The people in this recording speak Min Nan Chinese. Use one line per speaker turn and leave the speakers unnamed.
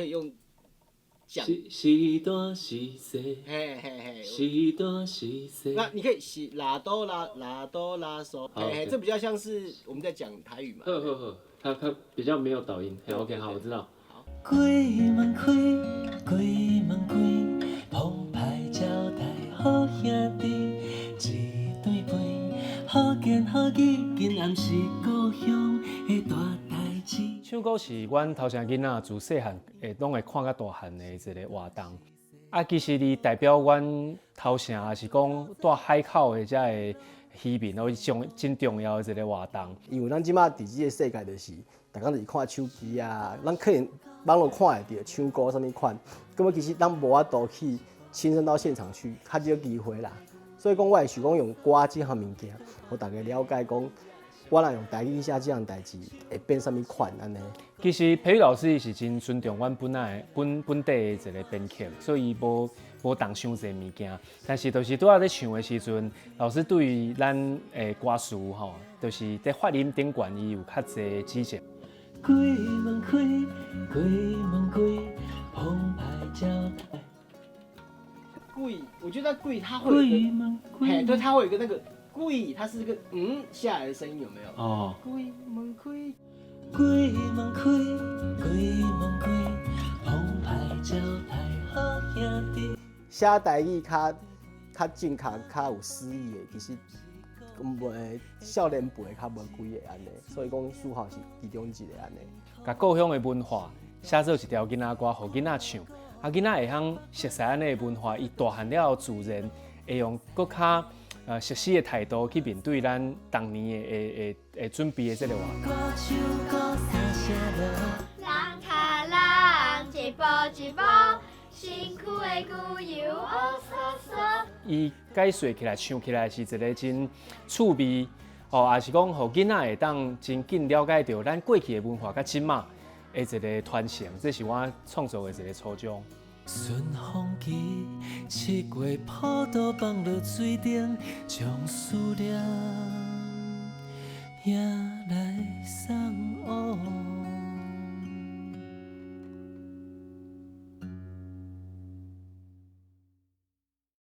可以用講，
是是大是細，
嘿嘿嘿，
是大是細。
那你可以是啦哆啦啦哆啦嗦，嘿嘿，這比較像是我們在講台語嘛。
呵呵呵，它比較沒有導音。嘿，OK，好，我知道。
鬼門開，鬼門關，澎湃招待好兄弟，一頓飯，好言好語，今暗是故鄉的大代誌。
唱歌是阮頭城囡仔自細漢會攏會看甲大漢的一個活動。啊，其實伊代表阮頭城，也是講蹛海口的遮个漁民，都是重真重要的一個活動。
因為咱這馬佇這個世界就是，逐工就是看手機啊，咱可能網路看會著唱歌啥物款，根本其實咱無法度去親身到現場去，較少機會啦。所以講，我會想講用歌這項物件，予大家了解講，我若用台語寫這項代誌會變啥物款按呢。
其實培育老師伊是真尊重阮本來本本地的一個編曲，所以伊無動傷濟物件。但是就是拄仔咧唱的時陣，老師對於咱的歌詞吼，就是佇發音頂懸伊有較濟指正。
鬼門開，鬼門開，澎湃招待。
鬼，我覺得鬼它會有個，嘿，對，它會有一個那個鬼，它是一個嗯下來的聲音，有沒有？
哦。
鬼門開，
鬼門開，鬼門開，澎湃招待好兄弟。
寫台語較較正確、較有詩意的，其實袂少年輩較無幾个按呢，所以講書豪是其中一个按呢。
共故鄉的文化寫做一條囡仔歌，予囡仔唱，啊，囡仔會曉熟悉按呢的文化，伊大漢了後自然會用閣較熟悉的態度去面對咱當年的會會會準備的這個活動。
人跤人，一步一步，身軀的牛油烏索索。
伊解說起來、唱起來是一個真趣味，吼，也是講予囡仔會當真緊了解著咱過去的文化佮這馬的一個傳承，這是我創作的一個初衷。
順風機，7月普渡放落水頂，將思念迎來送。